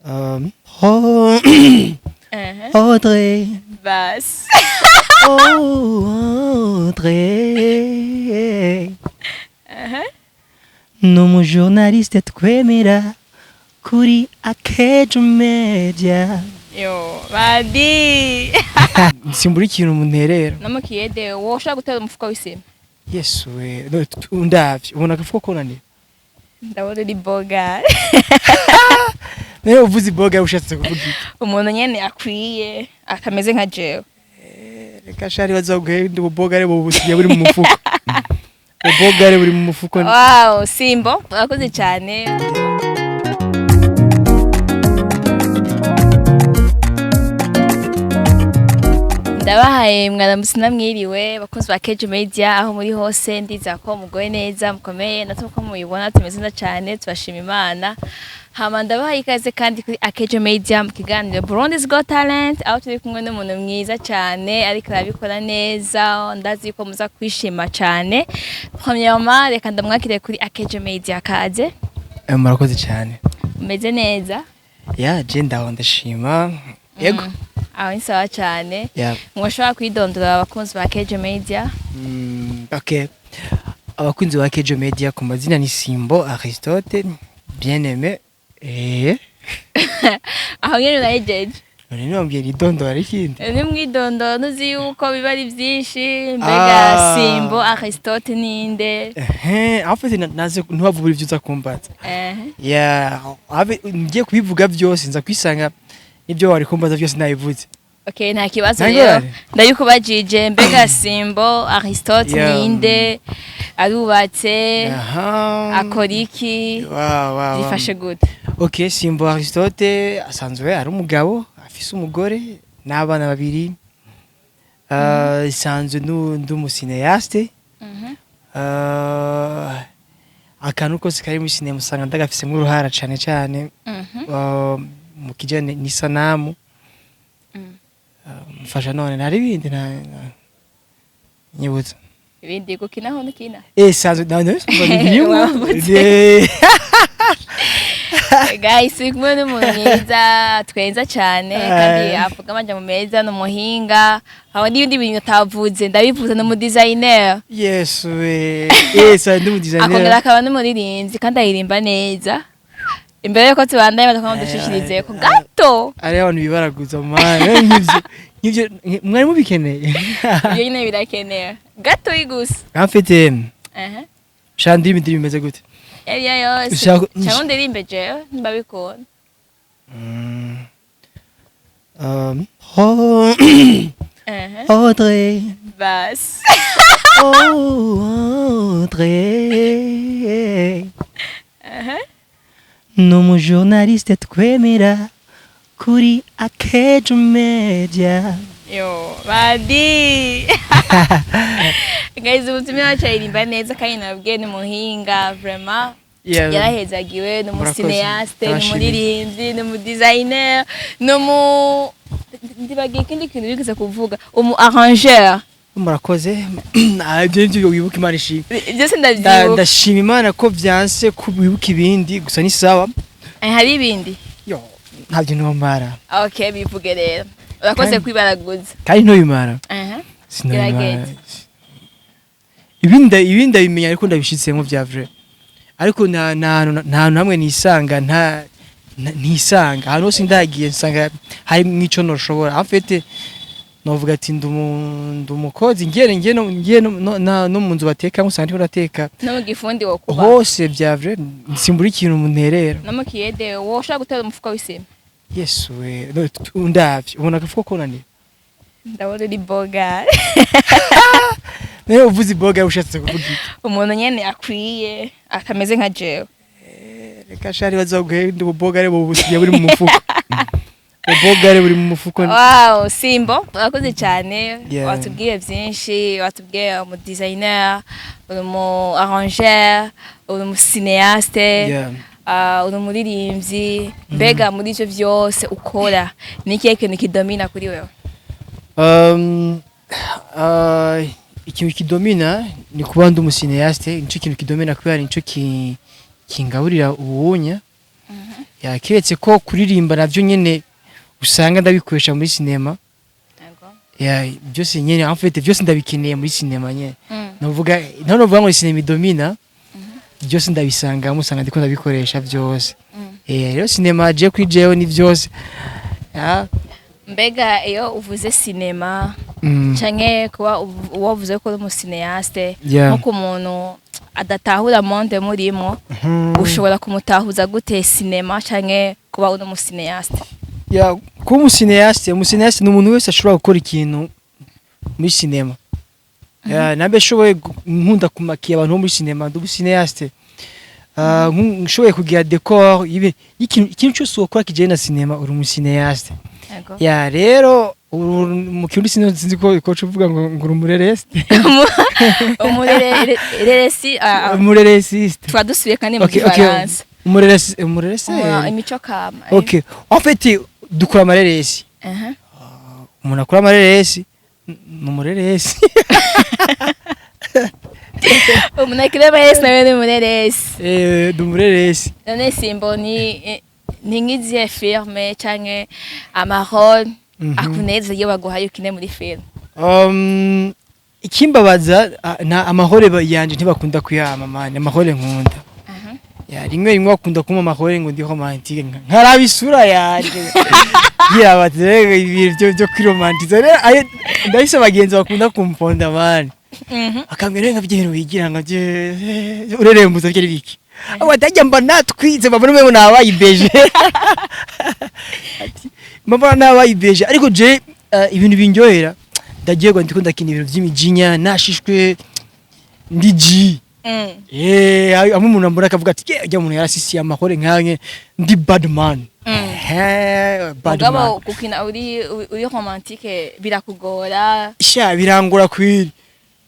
Oh, Audrey. Basi. Audrey ni umujournaliste twemera kuri Akejo Media. Yo badi. Simbura ikintu munterera. No mu kiyede wowe ushobora gutera umufuko w'isima? Yesu we, no, ndavye ubona agafuko konaniye. Ndabona uri boga. Nawe uvuze iboga ushatse kuvuga iki? Umuntu nyene akwiye akameze nka jewe. Reka shari bazoguhenda ububogare bubusigaye buri mu mufuko, ububogare buri mu mufuko. Wow, Simbo, urakoze cyane. Ndabahaye mwaramutse namwiriwe bakunzi ba Kejo Media aho muri hose. Ndiza ko mugoye neza, mukomeye, natwe uko mubibona tumeze neza cyane, tubashima Imana. Hama ndabahaye ikaze kandi kuri Akejo Media mu kiganiro Burundi's Got Talent, aho turi kumwe n'umuntu mwiza cyane ariko arabikora neza. Ndazi ko muza kwishima cyane. Premièrement, reka ndamwakire kuri Akejo Media. Kaze. Murakoze cyane. Umeze neza? Ya, je ndaho, ndashima, yego. Aho ni sawa cyane. Ya. Mwashobora kwidondora abakunzi ba Kejo Media? Okay, abakunzi ba Kejo Media, ku mazina ni Simbo Aristote bien aimé. Aho nyene urahejeje? None niwambwiye nidondora ikindi? Ni mwidondoro, ntuzi yuko biba ari byinshi. Mbega Simbo Aristote ninde? Ehe, en fait naze ntiwavubura ivyo uza kumbaza. Ya, habe ngiye kubivuga byose nza kwisanga nibyo wari kumbaza byose nabivuze. Okay, nta kibazo. Nta Rero ngorane. ndabikubajije, mbega Simbo Aristote ninde? Arubatse? Akora iki? Wow. Zifashe gute? Okay, Simbo Aristote asanzwe ari umugabo afise umugore n'abana babiri. Isanzwe ndi umucinéaste. Akantu kose kari muri sinema usanga ndagafisemo uruhara cane cane mu kijanye n'isanamu. Mfasha none ntari ibindi nyibutsa. Ibindi gukina ho nukina? Sanzwe none birimo. Wavutse. Guys, turi kumwe n'umuntu mwiza twenza cyane kandi avuga amajambo meza, ni umuhinga. Aho n'ibindi bintu atavuze ndabivuze, ni umudesigner. Yesu we, ndi umudesigner. Akongera akaba n'umuririmbyi kandi aririmba neza. Imbere yuko tubandanye, badakoma dushishirize ko gato. Ari abantu bibaraguza mwana nk'ivyo mwari mubikeneye. Ibyo nyine birakenewe gato gusa. En fait, Aha. sha ndirimba indirimbo imeze gute? Yari yose. Cyangwa ndirimbe jewe nimba bikunda. Oh, Audrey. Basi. Audrey ni umujournaliste twemera kuri Akejo Media. Yo badi, guys, umutumire wacu aririmba neza kandi nabwiye ni muhinga vraiment. Yarahezagiwe, ni umucinéaste, ni Ndabashimiye. umuririmbyi, ni umudesigner, ni umu ndibagiye ikindi kintu wigeze kuvuga, umu arrangeur. Murakoze. Ah, ibyo nibyo wibuka, Imana ishimwe. Byose ndabyibuka. Ndashima Imana ko vyanse ko wibuka ibindi gusa, ni sawa. Hari ibindi? Yo, ntabyo nomara. Okay, bivuge rero, urakoze kwibaraguza. Kandi ntubimara. Sinabimara. Gerageza. Ibindi ndabimenya ariko ndabishitsemo vya vrai, ariko nta hantu hamwe nisanga, ntisanga ahantu hose ndagiye nsanga hari mwico noshobora. En fait, novuga ati ndi umukozi, ngiye no mu nzu batekamo usanga ndiko ndateka. No mu gifundi wo kuba. Hose vya vrai simbura ikintu munterera. No mu kiyede wowe ushobora gutera umufuko w'isima? Yesu we, no, ndavye ubona agafuko konaniye. Ndabona uri boga. Nawe uvuze iboga ushatse kuvuga iki? Umuntu nyene akwiye akameze nka jewe. Reka shari bazoguhenda ububogare bubusigaye buri mu mufuko, ububogare buri mu mufuko. Wow, Simbo, urakoze cyane. Watubwiye byinshi, watubwiye umu designer, uri umu arrangeur, uri umu cinéaste, uri umuririmbyi. Mbega muri ivyo vyose ukora, ni ikihe kintu kidomina kuri wewe? Ikintu kidomina ni kuba ndi umucinéaste, nico kintu kidomina kubera nico kingaburira ubunya. Ya, kiretse ko kuririmba navyo nyene usanga ndabikoresha muri sinema. Ya, byose nyene, en fait byose ndabikeneye muri sinema nyene. Novuga nto novuga ngo sinema idomina byose, ndabisangamo, usanga ndiko ndabikoresha byose. Rero sinema je kuri jewe ni byose. Ya. Mbega iyo uvuze sinema canke kuba wavuze ko uri umu cinéaste, nko ku muntu adatahura monde murimo, ushobora kumutahuza gute sinema canke kuba uri umu cinéaste? Ya, kuba umu cinéaste, umu cinéaste ni umuntu wese ashobora gukora ikintu muri sinema. Ya, nambe nshoboye nkunda kumakiya abantu bo muri sinema, ndi umu cinéaste. Nshoboye kugira décor y'ikintu, ikintu cyose wokora kijanye na sinema, uri umu cinéaste. Ya, rero mu kirundi sinzi ko ikoca uvuga ngo uri umurereste. Umureresi. Umureresiste. Tuba dusubiye kandi mu Okay. gifaransa. Umureresi, umurerese. Imico kama. Okay, en fait dukora amareresi. Umuntu akora amareresi ni umureresi. Umuntu akina amareresi nawe ni umureresi. Eh, ni umureresi. None Simbo, ni nk'izihe filme canke ama rôle akunezeza iyo baguhaye ukine muri filme? Ikimbabaza na ama rôle yanje ntibakunda kuyama man, ama rôle nkunda. Ya, rimwe rimwe bakunda kumpa ama rôle ngo ndi romantique, nkaraba isura yanje gira bati rero ibintu byo kwiromantiza. Rero ndahise abagenzi bakunda kumponda man, akambwira nka ibintu wigira nka byo urerembuza byari biki, abo batajya mba natwize babona umengo nabayibeje. Ati, mbona nabayibeje, ariko je ibintu binyohera ndagirwa ndiko ndakina ibintu by'imijinya, nashishwe, ndi G. Amwe umuntu ambona akavuga ati ujya umuntu yarasisiye ama rôle nkange, ndi bad man. Bad man. Mugabo gukina uri romantique birakugora? Sha, birangora kwiri,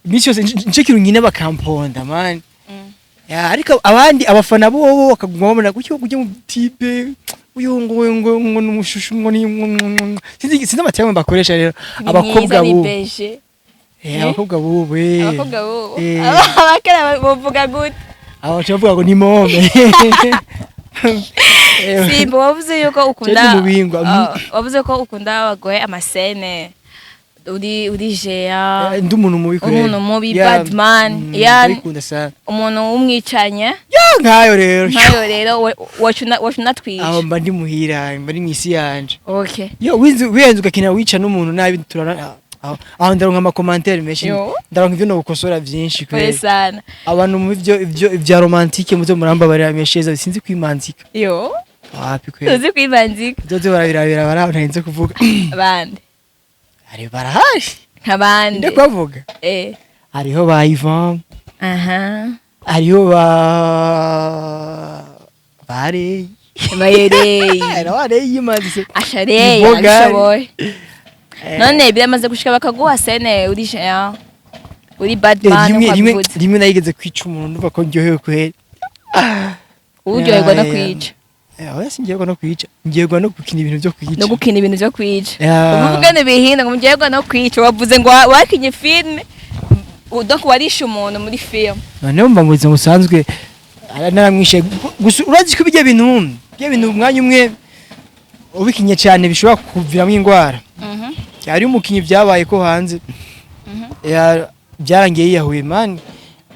iminsi yose nico kintu nkina bakamponda man. Ya, ariko abandi abafana bobo bakaguma babona kuki kujya mu type uyu ngo n'umushushu ngo ni sinzi amateme bakoresha rero. Ni Abakobwa mwiza, ni bubu beje. Abakobwa bubu Abakobwa bubu. Eh. Abakera bavuga gute? Abo baca bavuga ngo ni môme. Simba, wavuze yuko ukunda Jewe ndi mubingwa. Wavuze ko ukunda abagore ama scène uri jeya. Ndi umuntu mubi kweli. Umuntu mubi, Ya, bad man. Ya. Ndabikunda sana. Umuntu w'umwicanye. Ya, nkayo rero. Nkayo rero wacu unatwica. Aho mba ndi muhira, mba ndi mw'isi yanje. Yo winze wihenze ugakina wica n'umuntu nabi, turana aho ndaronka ama commentaire menshi. Yo. Ndaronka ivyo nogukosora vyinshi Pole kweli. sana. Abantu mu ivyo ivya romantique muzo murambabarira, mesheza sinzi kwimanzika. Yo. Wapi kweli. Tuzi kwimanzika. Zoze barabirabira baraho ntarinze kuvuga. Bande? Hari, barahari. Nk'abande? Nde kubavuga? Eh. Hariho ba Ivan. Hariho ba Barey. Bayereye. Barey yimanzitse. Ashareye. Ni bogari. Abishoboye. None biramaze gushika bakaguha scène uri jeya, uri bad man? Rimwe Uko rimwe wabivuze. Rimwe nayigeze kwica umuntu, ndumva ko ndyohewe kweli. Uryoherwa no Ya, ya. kwica? Oya, singerwa no kwica, ngerwa no gukina ibintu byo kwica. No gukina ibintu byo kwica. Ya. Uvuga bihinda ngo muryoherwa no kwica, wavuze ngo wakinye filme, donc warishe umuntu muri film. Noneho mba mu buzima busanzwe naramwishe gusa. Urazi ko bijya bintu umwanya umwe ubikinye cyane bishobora kukuviramo indwara. Hari umukinyi byabaye ko hanze. Byarangiye yiyahuye man.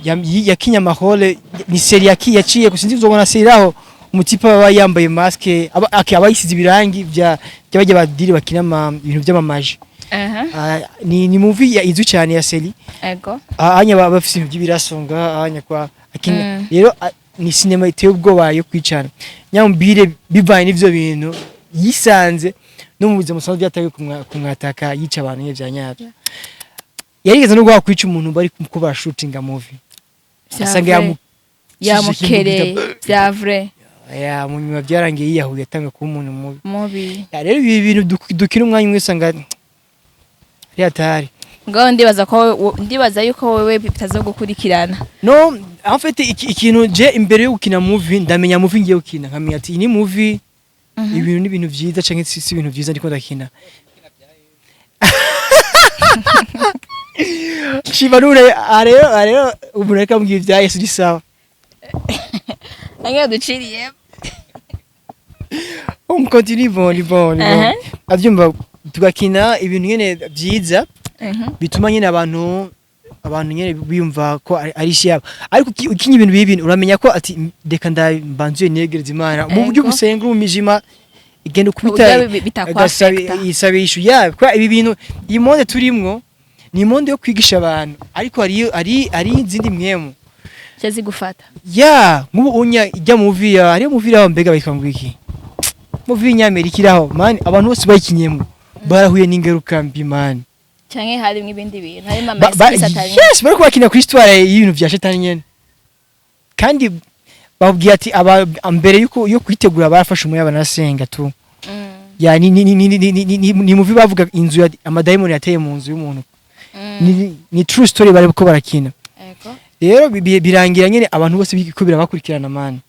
Yakinye ama rôle, ni série yaciye gusa, sinzi uzobona série aho umu type aba yambaye masque, aba yisize ibirangi bya by'abajya badiri bakina ibintu by'amamaji. Ni movie ya izwi cyane ya série. Anya baba bafise ibintu by'ibiraso nga anya kwa akina. Rero ni sinema iteye ubwoba yo kwicana nyamubire, bivanye n'ivyo bintu yisanze no mu buzima busanzwe byataye kumwataka yica abantu nyine vya nyabyo. Yarigeze no guha kwica umuntu bari ko barashutinga movie, asanga Yamukereye vya vrai. Ya, mu nyuma byarangiye yiyahuye, atanga kuba umuntu mubi. Mubi. Ya, rero ibi bintu dukina umwanya umwe usanga ari hatari. Ngaho ndibaza ko ndibaza yuko wewe bitazogukurikirana. No, en fait ikintu je imbere yo gukina movie ndamenya movie ngiye gukina, nkamenya ati iyi ni movie, ibintu ni ibintu vyiza canke si ibintu vyiza ndiko ndakina. Shiba nure arero arero umuntu ariko ambwira ibya Yesu ni sawa. Nange duciriye. On continue, bon, ni bon, ni bon. Avyumva, tugakina ibintu nyene vyiza bituma nyene abantu nyene biyumva ko ari isi yabo. Ariko ukinye ibintu bibi, uramenya ko ati: "Reka ndambanzuye negereza Imana mu buryo busenga mu mijima igenda ukubita Uburyo bitakwaffecta. Isabisho ya kwa ibi bintu. Iyi monde turimwo ni monde yo kwigisha abantu, ariko hari izindi mwemu Cyo zigufata. Ya, nk'ubu unya ijya movie ya hariyo movie iraho, mbega bayitwa ngo iki? Movie y'Inyamerika iraho man, abantu bose bayikinyemo barahuye n'ingaruka mbi, man. Canke harimwo ibindi bintu, harimo ama esprit satanique. Yes, bariko bakina kuri histoire y'ibintu vya shetani nyene, kandi babwiye ati aba mbere yuko yo kwitegura barafashe umuyaga banasenga tu. Ya, ni movie bavuga inzu ya amadayimoni yateye mu nzu y'umuntu. Ni true story bariko barakina. Rero birangira nyene abantu bose biko birabakurikirana, man.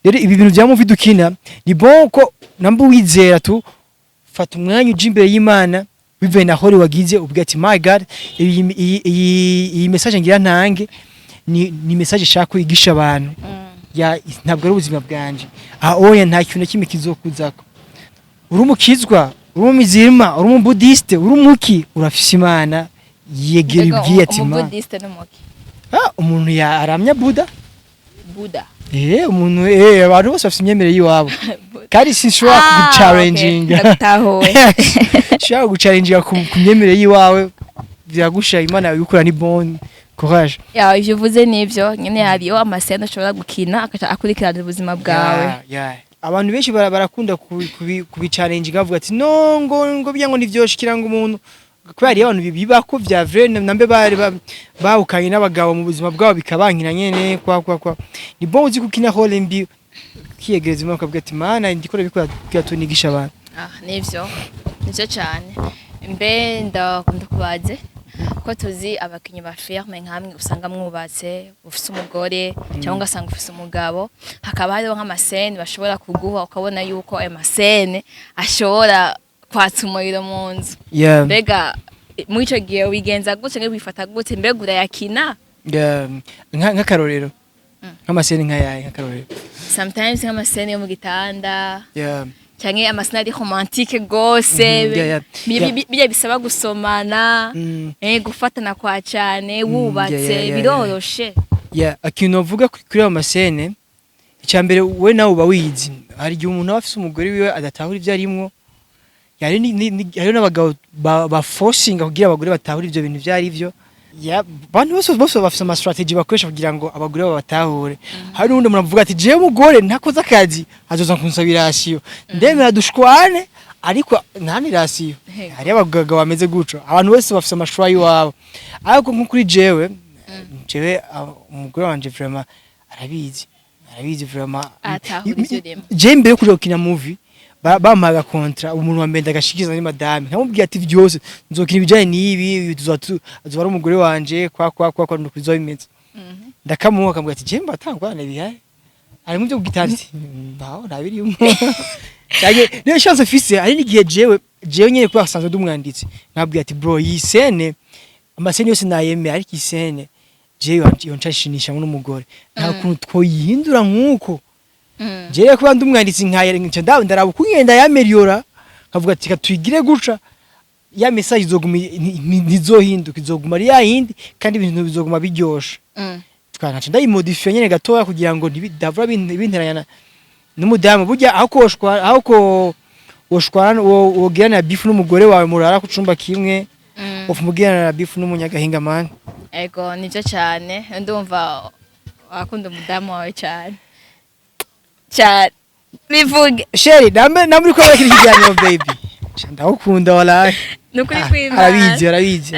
Rero ibi bintu bya movie dukina, ni bon ko namba wizera tu, fata umwanya uje imbere y'Imana bivuye na hori wagize, ubwo ati: "My God, iyi message ngira ntange ni message ishaka kwigisha abantu." Ya, ntabwo ari ubuzima bwanje. Ah oya, nta kintu na kimwe kizokuzako. Uri umukizwa, uri umuzirima, uri umubudiste, uri umuki, urafise Imana, yegera Mbega ibwiye ati ma umubudiste n'umuki? Ah, umuntu ya aramya Buda. Buda. Umuntu, abantu bose bafite imyemerere y'iwabo, kandi sinshobora kuguchallenginga. Ndagutahuye. Nshobora kuguchallenginga ku myemerere y'iwawe, biragusha Imana yabikora, ni bon courage. Ya, ivyo uvuze nivyo nyene, hariyo ama scènes ashobora gukina akaca akurikirana ubuzima bwawe. Ya. Abantu benshi barakunda kubichallenginga, bavuga ati: "No, ngo bijya ngo ntivyoshikira ngo umuntu," kubera hariyo abantu bibako vya vrai, nambe bari bawukanye n'abagabo mu buzima bwabo bikabankira nyene kwa ni bon. Uzi kukina rôle mbi, kiyegereza Imana ukavuga ati: "Mana, ndikora bikora kugira tunigisha abantu." Ah, nivyo cane. Mbe ndakunda kubaze ko tuzi abakinyi ba filme nkamwe usanga mwubatse, ufise umugore cyangwa ugasanga ufise umugabo, hakaba hariho nk'ama scènes bashobora kuguha, ukabona yuko ayo ma scènes ashobora kwatsa umuriro mu nzu. Mbega muri ico gihe wigenza gute canke wifata gute? Mbega urayakina? Yeah. Nk'akarorero, nk'ama scènes nk'ayahe, nk'akarorero? Sometimes nk'ama scènes yo mu gitanda canke ama scènes ari romantique gose, yeah, yeah. Bijya bisaba gusomana, gufatana kwa cane wubatse, biroroshe? Yeah, ikintu bavuga kuri ayo ma scènes, icya mbere we nawe uba wizi. Hari igihe umuntu aba afise umugore wiwe adatahura ibyo arimwo. Hari hariho n'abagabo ba forcinga kugira abagore batahura ivyo bintu ivyo ari vyo. Ya, abantu bose bafise ama strategy bakoresha kugira ngo abagore babatahure. Hari n'uwundi muntu avuga ati: "Jewe umugore ntakoze akazi azoza kunsabira ration, ndemera dushwane ariko ntani ration." Hari abagabo bameze guco. Abantu bose bafise amashuri y'iwabo, ariko nko kuri jewe umugore wanje vraiment arabizi vraiment. Atahura ivyo urimo. Je mbere yo kuja gukina movie, bampaga contrat, umuntu wa mbere ndagashikiza ni madame, nkamubwira ati: "Vyose nzokina ibijanye n'ibi, azoba ari umugore wanje kwa nuko bizoba bimeze." Ndakamuha, akambwira ati: "Je mbatangwana bihaye harimo ibyo kugitanda." Ati: "Mbaho ntabirimo." Cyane niyo chance mfise. Hari n'igihe jewe nyene kuba asanzwe ndi umwanditsi, nkabwira ati: "Bro, iyi scène, ama scènes yose nayemeye, ariko iyi scène jewe yo ncashinisha n'umugore, nta kuntu twoyihindura nk'uko." Jewe kuba ndi umwanditsi nkayere nca ndaraba uko ngenda yaméliora, nkavuga ati: "Reka tuyigire guca ya message izoguma ntizohinduka, izoguma ari yayindi kandi ibintu bizoguma biryoshe." Twankaca ndayimodifiye nyene gatoya kugira ngo ntibidavura binteranya n'umudamu. Burya aho koshwa, aho ko woshwana, wogirana beef n'umugore wawe murara ku cumba kimwe, ufumugirana na beef n'umunyagahinga, man. Ego, nivyo cane. Ndumva wakunda umudamu wawe cane cane, bivuge. Chérie, nambe namuri ko barakira ikiganiro, baby. Sha, ndagukunda wallahi. Nukuri Ah, kw'Imana. Arabizi, arabizi.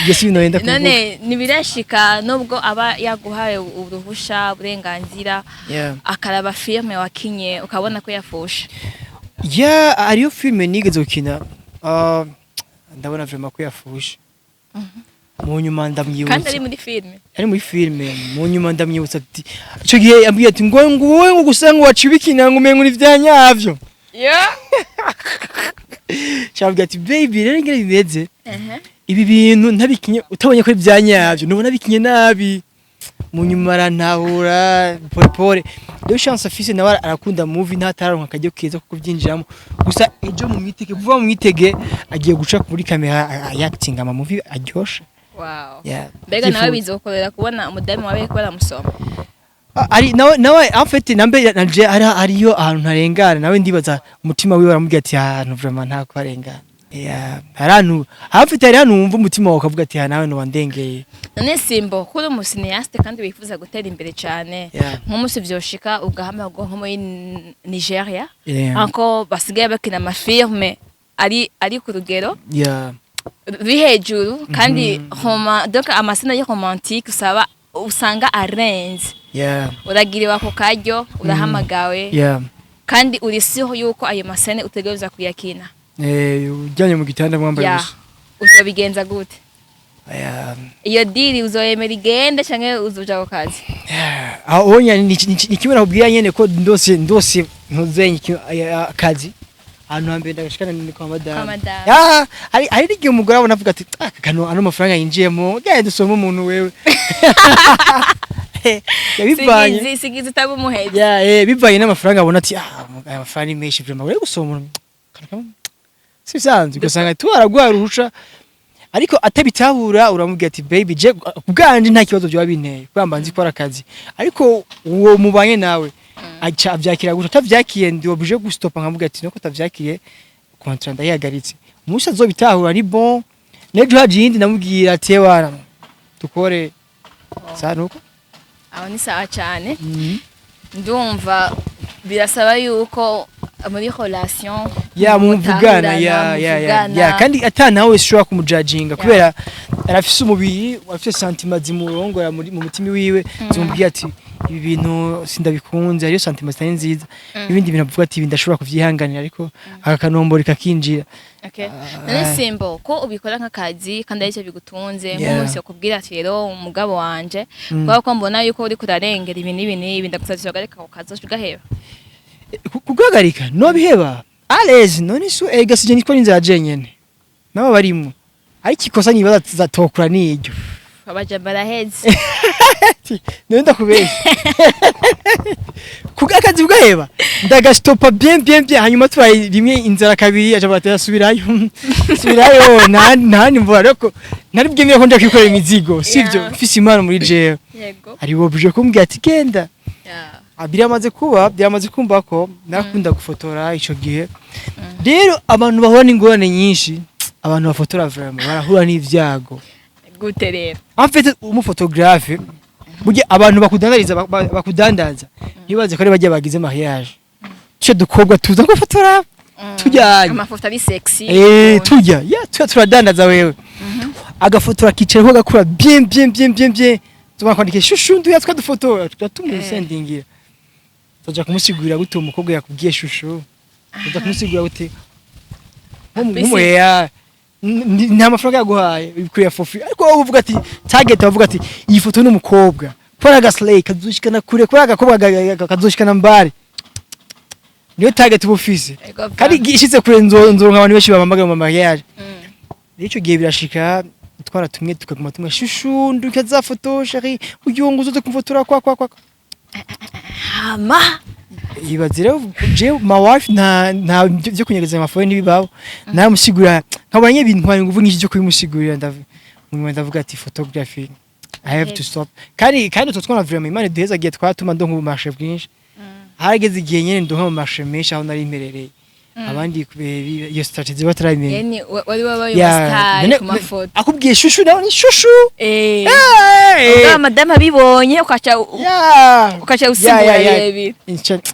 Ibyo si ibintu wenda kuvuga. None ntibirashika, nubwo aba yaguhaye uruhusha, uburenganzira, akaraba filme wakinye ukabona ko yafushe? Ya, hariyo filme nigeze gukina, ndabona vraiment ko yafushe. Mu nyuma ndamwibutsa. Kandi ari muri filme? Ari muri filme. Mu nyuma ndamwibutsa ati, ico gihe yambwiye ati ngo wowe ngo gusa ngo wacibikina ngo umengo ni vya nyavyo. Cyabwiye ati: "Baby, rero ingene bimeze, ibi bintu ntabikinye utabonye ko ari vya nyavyo, nubona bikinye nabi." Mu nyuma arantahura pole pole. Rero chance afise, nawe arakunda movie, ntatararonka akaryo keza ko kubyinjiramo. Gusa ejo mu mwitege, vuba mu mwitege, agiye guca kuri kamera acting ama movie aryoshe. Yeah. Mbega nawe Vyifuza. bizokorera kubona umudamu wawe ko baramusoma? Ah, ari nawe en fait nambe nanje hari hariyo ahantu ntarengana. Nawe ndibaza umutima wiwe aramubwira ati ahantu vraiment nta kuharengana. Yeah, hari ahantu en fait, hari ahantu wumva umutima wawe ukavuga ati: "Ah, nawe noba ndengeye." None Simbo, kuri umu cinéaste kandi wifuza gutera imbere cyane, nk'umunsi vyoshika ugahamagwa nko muri Nigeria, anko basigaye bakina ama films ari ku rugero ruri hejuru, kandi donc ama scènes yo romantique usaba usanga arenze, uragiriwe ako karyo, urahamagawe, kandi uri siho yuko ayo ma scènes utegerezwa kuyakina. Eh, ujyanye mu gitanda mwambaye ubusa. Uzobigenza gute? Iyo deal uzoyemera igende canke uzoja ku kazi? Aho onya ni kimwe nakubwira nyene ko ndose ntuzenye akazi, ahantu hambere ndagashikana ni kwa madame. Kwa madame. Ya, hari n'igihe umugore abona avuga ati: "Ah, kano ano mafaranga yinjiyemo, genda usome umuntu wewe." Yabivanye. Sigizi utaba umuhezi. Ya, bivanye n'amafaranga abona ati: "Ah, aya mafaranga ni menshi vraiment, uri gusoma umuntu." Kano kamwe si bisanzwe, ugasanga tu araguha ruhusha, ariko atabitahura uramubwira ati: "Baby, je kubwanje nta kibazo byoba binteye kubera mba nzi ko ari akazi." Ariko uwo mubanye nawe aca avyakira gutya, atavyakiye ndi obligé gustopa, nkamubwira ati: "Nuko atavyakiye, contrat ndayihagaritse." Umunsi azobitahura ni bon, n'ejo haje iyindi ndamubwira ati: "Ewana, dukore sa nuko." Aho ni sawa cyane. Ndumva birasaba yuko muri relation Ya, muvugana. Ya ya ya ya, kandi ata nawe ushobora kumujajinga kubera arafise umubiri, afise sentiments zimurongora muri mu mutima wiwe, zimubwiye ati: "Ibi bintu sindabikunze." Hariyo sentiments zitari nziza, ibindi bintu avuga ati: "Ibi ndashobora kuvyihanganira," ariko aka kanombori kakinjira. Okay. None Simbo, ko ubikora nk'akazi kandi aricyo bigutunze, nk'umunsi bakubwira ati: "Rero umugabo wanje, kubera ko mbona yuko uriko urarengera ibi n'ibi n'ibi, ndagusavye uhagarike ako kazi," uca ugaheba? Kugahagarika nobiheba à l'aise. None so ega sije nitwa n'inzira jenyene, nabo barimwo, ariko ikosa nibaza zatokura niryo. Abaja baraheze. None ndakubesha, kuga akazi ugaheba, ndagastopa bien bien bien, hanyuma tubaye rimwe inzara kabiri, aca batera subirayo subirayo, nta nta nimvura, ariko ntari bwemere ko nja kwikorera imizigo, sivyo? Mfise impano muri jewe, ari obligé kumbwira ati: "Genda." Ah, biramaze kuba, byamaze kumva ko narakunda gufotora ico gihe. Rero abantu bahura n'ingorane nyinshi, abantu bafotora vraiment barahura n'ivyago. Gute rero? En fait, umu photographe burya abantu bakudandariza, bakudandaza ntibaze ko ari bajya bagize mariage, tuce dukobwa tuza gufotora tujyanye. Amafoto ari sexy. Eh, tujya ya tuya turadandaza, wewe agafotora kicara ko gakura bien bien bien bien bien, tubakwandikira: "Chouchou, nduya twadufotora," tumusendingira. Tuja kumusigurira gute umukobwa yakubwiye chouchou? Tuja kumusigurira gute? Nk'umuheya nta mafaranga yaguhaye, bikuye for free, ariko wowe uvuga ati target, bavuga ati: "Iyi foto ni umukobwa kubera agaslay kazoshikana kure, kubera agakobwa kazoshikana mbari." Niyo target uba ufise. Ego. Kandi ishitse kure, nzoronka abantu benshi bampamagara mu mariage. Rero ico gihe birashika twara tumwe tukaguma tumwe: "Chouchou, nduka za foto, chéri, uyu ngo uzoze kumfotora kwa kwa kwa." Hama? Ibaze rero, je my wife nta byo kunyegeza amafone n'ibibaho, naramusigurira nkabona nyine bintwara ingufu nyinshi zo kubimusigurira. Munyuma ndavuga ati: "Photography, I have to stop." Kandi utwo twana vraiment Imana iduheza gihe twatuma ndonka ubu marché bwinshi. Harageze igihe nyene ndonka mu marché menshi aho nari mperereye, abandi kubera iyo strategy batarabimenya. Yani wari wabaye Ya, umustar ku mafoto. Akubwiye chouchou, nawe ni chouchou. Ubwo madamu abibonye ukaca ukaca usigura birebire.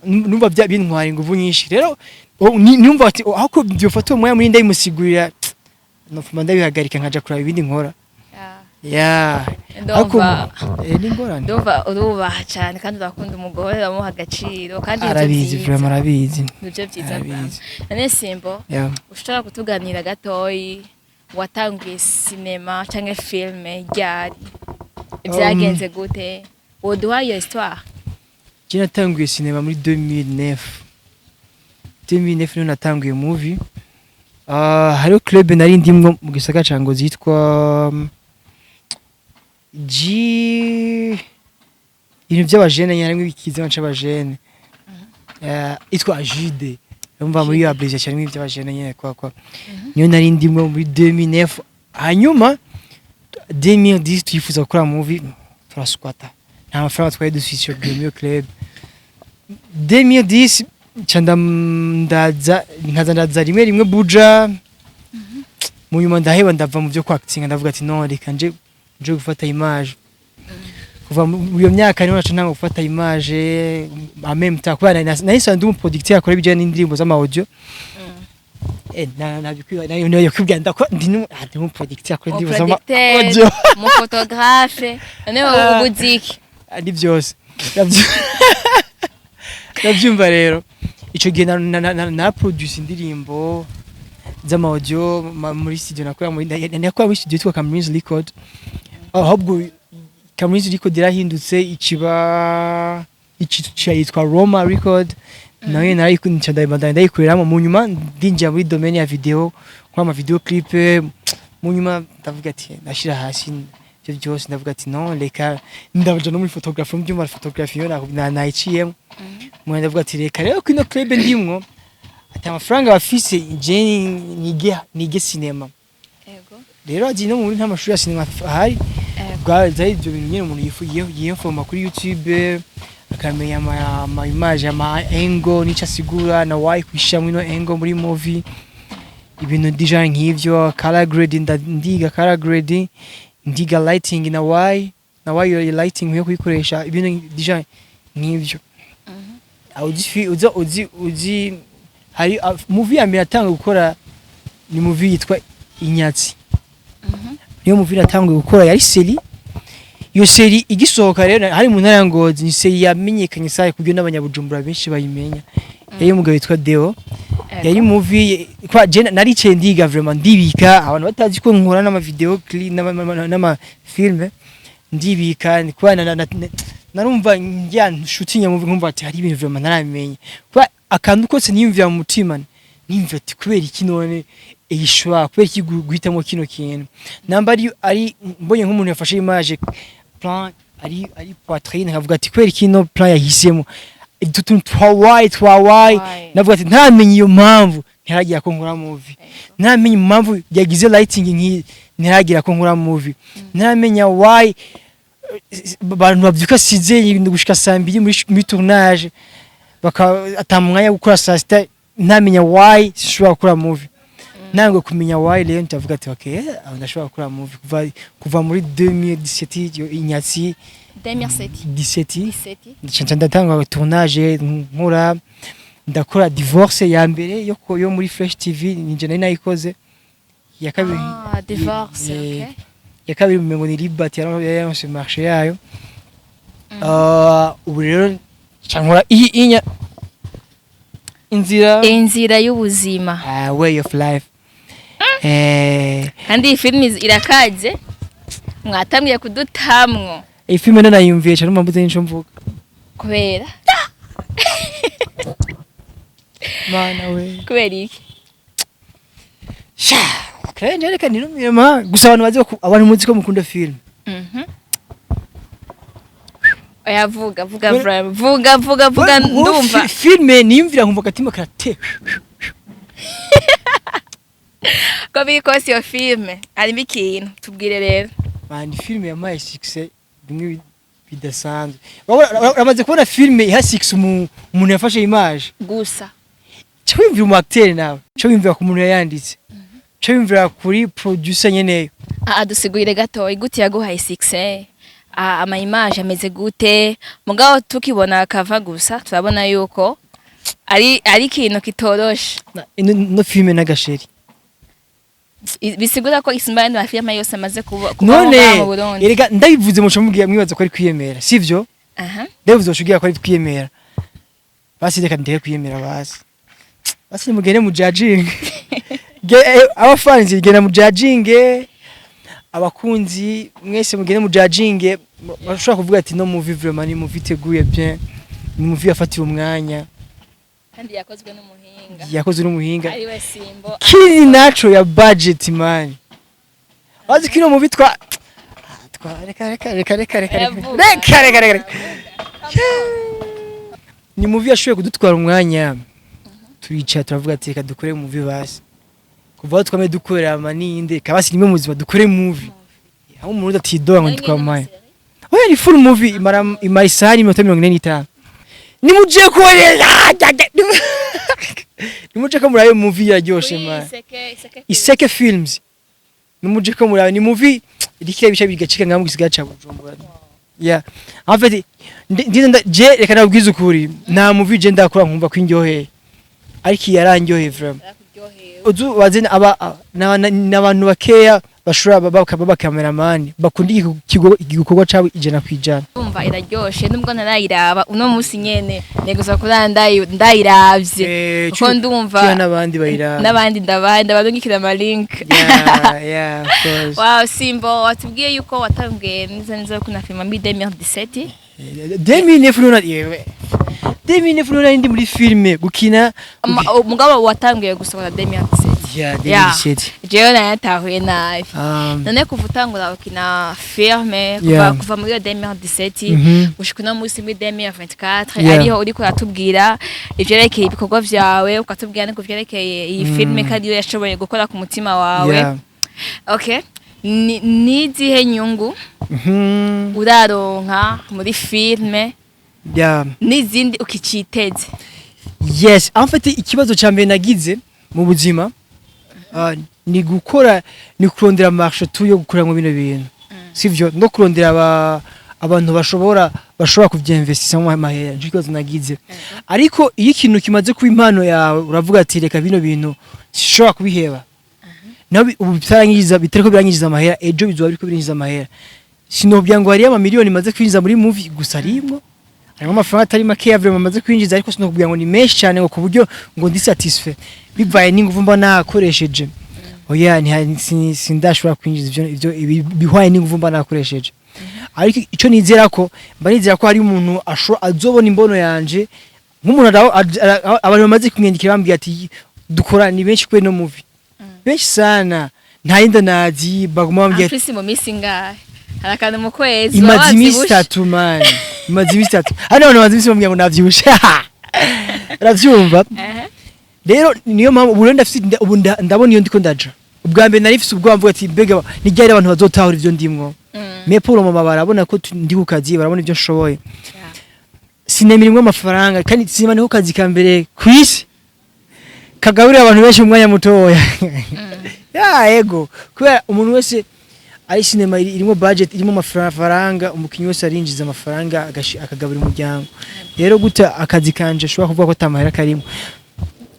Numva bintwara ingufu nyinshi rero, numva ati: "Oh, aho byofata umwanya munini ndabimusigurira, nofuma ndabihagarika nkaja kuraba ibindi nkora." Ya, ariko Ndumva ni ingorane. Ndumva urubaha cyane kandi urakunda umugore, uramuha agaciro kandi nivyo Arabizi. vyiza. Vraiment arabizi. Nivyo vyiza. Arabizi. Vraiment. None Simbo, ushobora kutuganira gatoyi, watanguye sinema canke film ryari, vyagenze gute? Woduha iyo histoire? Je natanguye sinema muri 2009. 2009 niho natanguye movie. Hariho club nari ndimwo mu gisagara ca Ngozi yitwa G Ibintu by'abajene nyine, harimo ibikizima c'abajene. Itwa Jude. Umva, muri iyo abréviation harimo iby'abajene nyine, kwa niyo nari ndimwe muri 2009. Hanyuma 2010 twifuza gukora movie, turasquata, nta mafaranga twari dufise ico gihe muri iyo club. 2010 nca ndaza, nkaza ndaza rimwe rimwe Buja. Mu nyuma ndaheba, ndava mu byo kwactinga, ndavuga ati no, reka nje gufata image. Kuva mu iyo myaka niho naca ntanga gufata image en même temps, kubera nari nsanzwe ndi umuproducteur akora ibijyanye n'indirimbo z'ama audio. Na nayo kwibwira ndako ndi umuproducteur akora indirimbo z'ama audio. Mu photographe none wowe ubuziki? Ah, ni byose. Ndabyumva rero, ico gihe na produce indirimbo z'ama audio muri studio nakora, muri nakora muri studio yitwa Cameroons Record. Ahubwo Cameroons Record yarahindutse, ikiba iki yitwa Roma Record. Nayo narayikunda, ndabandanya ndayikoreramo. Mu nyuma ndinjira muri domaine ya video, nkora ama video clip. Mu nyuma ndavuga ati ndashira hasi ibyo byose, ndavuga ati no, reka ndaja no muri photography, mu byuma photography yo nayiciyemo. Mu ndavuga ati reka rero kino club ndimwo ati amafaranga bafise, je nige cinema. Rero ati no muri nta mashuri ya cinema ahari. Bwa ibyo bintu nyine umuntu yinforma kuri YouTube, akamenya ama image, ama angle n'ico asigura na why kwishyira muri ino angle muri movie, ibintu déjà nk'ivyo, color grading. Ndiga color grading, ndiga lighting na why iyo lighting nkwiye kuyikoresha, ibintu déjà nk'ivyo. Aho uzi uzi hari movie ya mbere natanga gukora ni movie yitwa Inyatsi. Niyo movie natanguye gukora, yari série. Iyo série igisohoka rero hari mu ntara ya Ngozi, ni série yamenyekanye saye kubyo n'abanyabujumbura benshi bayimenya, yari umugabo witwa Deo. Yari movie kwa je naricaye ndiga vraiment, ndibika, abantu batazi ko nkora n'ama video clip n'ama film, ndibika kuba narumva njya shooting ya movie, nkumva ati hari ibintu vraiment ntaramenya, kuba akantu kose niyumvira mu mutima, nimva ati kubera iki none iyi choix, kubera iki guhitamo kino kintu, namba ari mbonye nk'umuntu yafashe image plan ari poitrine, nkavuga ati kubera iki no plan yahisemo, utu tuntu twa why, twa why. Why? Navuga ati ntaramenya iyo mpamvu, ntiragira ko nkora movie. Ntaramenya impamvu yagize lighting nk'iyi, ntiragira ko nkora movie. Ntaramenya why abantu babyuka size ibintu gushika saa 2 muri tournage, baka ata mwanya wo gukora saa 6. Ntamenya why, sinshobora gukora movie. Ntabwo kumenya why rero, ndavuga ati okay, aho ndashobora gukora movie. Kuva muri 2017 iyo Inyatsi. 2007? 17. 17. Nca ndatanga tournage, nkora, ndakora Divorce ya mbere yo muri Fresh TV, ninje nari nayikoze. Ya kabiri Ah, Divorce. Okay. Ya kabiri umengo ni Libat yaronse marché yayo. Ah, ubu rero nca nkora iyi inya Inzira. Inzira y'ubuzima. Ah, Way of Life. Kandi iyi filimi irakaze, mwatamwiye kudutamwo. Iyi filime nanayumviye cyane, numva mbuze nico mvuga. Kubera? Mana we! Kubera iki? Sha krenje, reka nirumire ma gusa abantu bazi abantu muzi ko mukunda film. Oya, vuga, vuga, vuga, vuga, vuga. Wowe. Ndumva. Filme niyumvira nkumva agatima karate. Ko biri kose iyo filime harimo ikintu, tubwire rero. Man, filme yampaye success bimwe bidasanzwe. Uramaze kubona filme iha success umuntu yafashe image? Gusa. Ca wiyumvira umu acteur nawe, ca wiyumvira ku muntu yayanditse, ca wiyumvira kuri producer nyeneyo. Ah, dusigurire gato, igute yaguhaye success? Ah, ama image ameze gute? Mugabo tukibona kava gusa turabona yuko ari ikintu kitoroshe. Ino filme n'agasheri. Bisigura ko isumba yandi mafilme yose amaze kuba kubaho None ngaha mu Burundi. Erega ndabivuze muca mubwira mwibaza ko ari kwiyemera, sivyo? Aha. Ndabivuze muca ko ari kwiyemera. Basi reka ndeke kwiyemera, basi nimugende mu judging. Abafanzi genda mu judging, abakunzi mwese mugende mu judging. Bashobora kuvuga ati no movie vraiment ni movie iteguye bien, ni movie yafatiwe umwanya. Kandi yakozwe n'umuhinga. Yakozwe n'umuhinga. Ari we Simbo. Kiri naco ya budget, man, wazi kino movie twa reka reka reka reka reka reka. Oya, vuga. Reka reka reka reka. Ni movie yashoboye kudutwara umwanya. Turicara turavuga ati: "Reka dukore movie basi." Kuva aho twame dukorera amaninde kabasi rimwe mu buzima dukore movie aho umuntu atidora ngo twamaye. Oya, ni full movie, imara isaha n'iminota 45. Nimuje ko, nimuje ko murabe movie, iraryoshe man. Iseke, Iseke. Iseke Films, nimuje ko murabe. Ni movie iriko bica bigacika ngaho mu gisagara ca Bujumbura. Yeah, en fait je reka nabwize ukuri, nta movie je ndakora nkumva ko indyoheye, ariko iyi yarandyoheye vraiment. Yarakuryoheye. Uzu waze aba n'abantu bakeya bashobora baba cameraman bakunda igikorwa cabo 100%. Umva, iraryoshe nubwo ntarayiraba uno munsi nyene, neguza kuri ndayiravye kuko ndumva Tuya n'abandi bayiraba. N'abandi ndabaye ndabarungikira ama link. Yeah, of course. Wow, Simbo, watubwiye yuko watanguye neza neza kuna filime muri 2017. 2009 nona, yewe, 2009 nona ndi muri filme gukina. Umugabo watanguye gusohora 2017. Yeah, Yeah. 2017. Jewe nayatahuye nabi. None kuva utangura gukina filme, kuva kuva muri iyo 2017 gushika uno munsi muri 2024, ariho uriko uratubwira ivyerekeye ibikorwa vyawe, ukatubwira no kuvyerekeye iyi filme ko ariyo yashoboye gukora ku mutima wawe. Okay, ni izihe nyungu uraronka muri filme n'izindi ukiciteze? Yes, en fait ikibazo ca mbere nagize mu buzima ni gukora, ni kurondera marché tu yo gukoramo bino bintu, sivyo? No kurondera abantu bashobora kuvyinvestisa mu mahera, nico kibazo nagize. Ariko iyo ikintu kimaze kuba impano yawe, uravuga ati: "Reka bino bintu sishobora kubiheba." Naho ubu bitaranyinjiza, bitariko biranyinjiza amahera, ejo bizoba biriko birinjiza amahera. Sinobwira ngo hariyo amamiliyoni maze kwinjiza muri movie gusa, arimwo, harimo amafaranga atari makeya vraiment maze kwinjiza, ariko sinokubwira ngo ni menshi cyane ngo ku buryo ngo ndi satisfait bivaye n'inguvu mba nakoresheje. Oya, sindashobora kwinjiza ivyo bihwaye n'inguvu mba nakoresheje. Ariko ico nizera ko mba nizera ko hari umuntu azobona imbono yanje, nk'umuntu abantu bamaze kumwandikira bambwira ati dukora, ni benshi kuri no movie, benshi sana, nta yindi nazi, baguma bambwira. Afisi mu minsi ingahe? Hari akantu mu kwezi Imaze waba iminsi wavyibushe? 3 man, imaze iminsi 3. Hano abantu bamaze iminsi bambwira ngo navyibushe, uravyumva? Ehe. Rero niyo mpamvu ubu rero ndafise ubu ndabona iyo ndiko ndaja. Ubwa mbere nari mfise ubwoba, mvuga ati: "Mbega ni ryari abantu bazotahura ivyo ndimwo?" Mais pour le moment barabona ko ndi ku kazi, barabona ivyo nshoboye. Sinema irimwo amafaranga, kandi sinema niko kazi ka mbere kw'isi kagaburira abantu benshi mu mwanya mutoya. Ya, ego, kubera umuntu wese ari sinema irimo budget, irimo amafaranga, umukinyi wese arinjiza amafaranga akagaburira umuryango. Rero gute akazi kanje ashobora kuvuga ko atamahera karimo?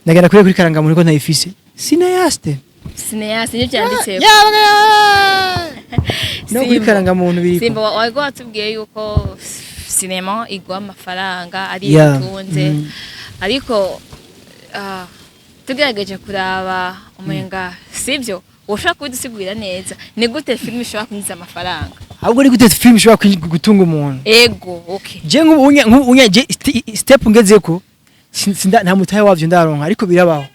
Nagenda kuri karangamuntu ko ntayifise, cinéaste. Cinéaste nivyo vyanditse. No kuri Simba. karangamuntu biriko. Simba, wari watubwiye yuko sinema igwa amafaranga ari itunze, ariko tugerageje kuraba umenga sivyo. Woshobora kubidusigurira neza, ni gute filime ishobora kwinjiza amafaranga? Ahubwo ni gute film ishobora gutunga umuntu? Ego, okay. Je nk'ubu unya je step ngezeko nta mutahe wavyo ndaronka, ariko birabaho.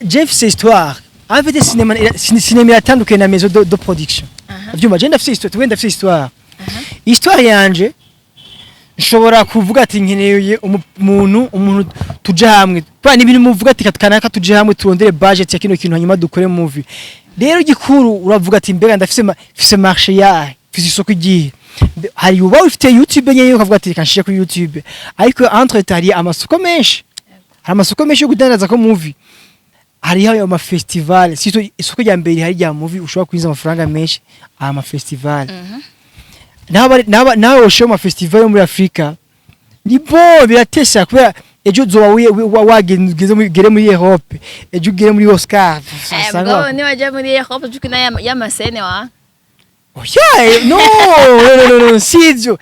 Je mfise histoire. En fait cinéma iratandukanye na maison de production. Vyumva, je ndafise histoire, tuwe ndafise histoire. Histoire yanje nshobora kuvuga ati nkeneye umuntu tuje hamwe ba ni ibintu muvuga ati kanaka tuje hamwe turondere budget ya kino kintu, hanyuma dukore movie. Rero gikuru uravuga ati: "Mbega ndafise mfise marché yahe, mfise isoko igihe?" Hari uba ufite YouTube nyene, ukavuga ati: "Reka nshire kuri YouTube." Ariko entre temps hari amasoko menshi, hari amasoko menshi yo kudandaza ko movie. Hariho ayo ma festival, sito isoko rya mbere hari rya movie ushobora kwinjiza amafaranga menshi, aya ma festival. Nawe woshira mu ma festival yo muri Afrika ni bo biratesha, kubera ejo uzoba wageze ugere muri Europe, ejo ugere muri Oscar. Usanga Mugabo niwaja muri Europe ucukina y'amasene wa Oya, no, no, no, no, sivyo.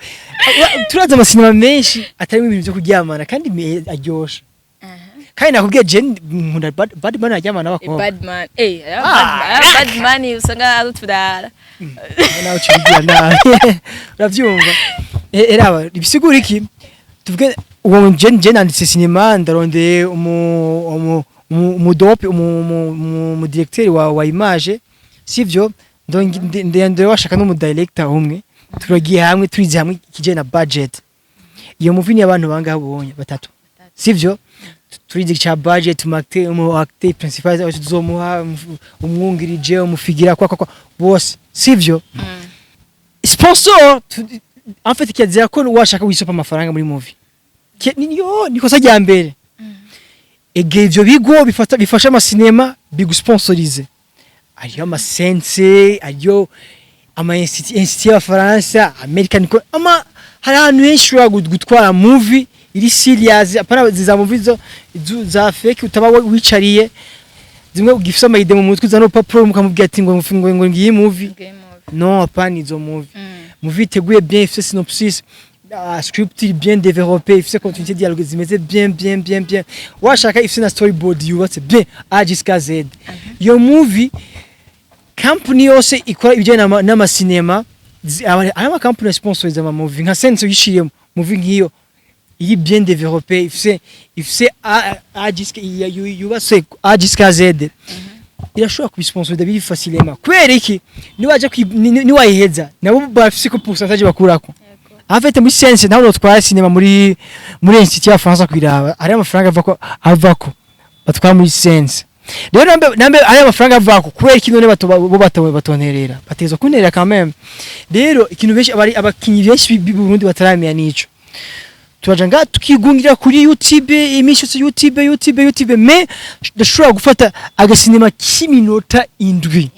Turazi amasinema menshi atarimo ibintu vyo kuryamana kandi aryoshe. Kandi nakubwiye je nkunda bad man aryamana n'abakobwa. Badman, badman usanga ari uturara. Nawe ucibigira nabi, uravyumva? Eraba ibisigura iki? Tuvuge uwo je nanditse sinema, ndarondeye umudope, umu directeur wa image, sivyo? Ndonge washaka n'umu director umwe. Turagiye hamwe, turize hamwe ikijanye na budget. Iyo movie ni abantu bangahe ubonye? Batatu, sivyo? Turize cha budget, mu acteur principal aho tuzomuha, umwungirije, umufigira, kwa kwa kwa bose, sivyo? Sponsor en fait kiazira ko washaka wisopa amafaranga muri movie. Yo nikosa rya mbere. Ege ivyo bigo bifata bifasha amasinema bigusponsorize, ariyo amasense, ariyo ama institut y'Abafaransa, American, ama hari ahantu henshi ushobora gutwara movie iri serious, apana za movie zo za fake utaba wicariye zimwe ugifise ama idées mu mutwe, uzana urupapuro mukamubwira ati ngo ngiyi movie. Ngiyi movie. Non, apana izo movie. Movie iteguye bien, ifise synopsis, script iri bien développé, ifise continuité, dialogue zimeze bien bien bien bien, washaka ifise na storyboard yubatse bien A jusqu'à Z. Iyo movie, company yose ikora ibijyanye n'amasinema, aya ma company sponsoriza ama movie nka Sense, uyishiriyemo movie nk'iyo iri bien développé, ifise A jusqu'à yubatse A jusqu'à Z, irashobora kubisponsoriza biri facilement. Kubera iki? Niwaja niwayiheza, nabo bafise ko pourcentage bakurako. En fait, muri science naho notwara cinéma muri institut y'Abafaransa kwiraba, hari amafaranga avako batwara muri science. Rero nambe ari amafaranga avako, kubera iki none bo batonterera? Batezwa kunterera quand même. Rero ikintu benshi abari abakinyi benshi b'i Burundi bataramenya nico, turaja nga tukigungira kuri YouTube iminsi yose, YouTube, YouTube, YouTube. Mais ndashobora gufata agasinema k'iminota 7 7.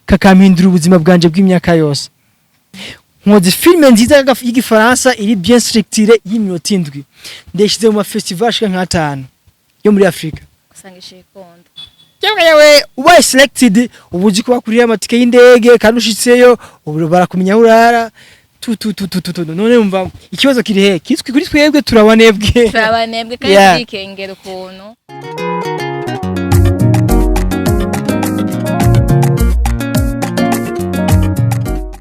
kakampindura ubuzima bwanje bw'imyaka yose. Nkoze filime nziza y'Igifaransa iri bien structurée y'iminota 7, ndayishyize mu mafestival ashika nk'atanu yo muri Afrika. Usanga ishikunda. Yewe yewe, ubaye selected, ubu uzi ko bakuriye amatike y'indege, kandi ushitseyo ubu barakumenya aho urara, tu tu tu tu tu tu. None umva ikibazo kiri he? Kitwi kuri twebwe, turabanebwe. Turabanebwe kandi turikengera ukuntu.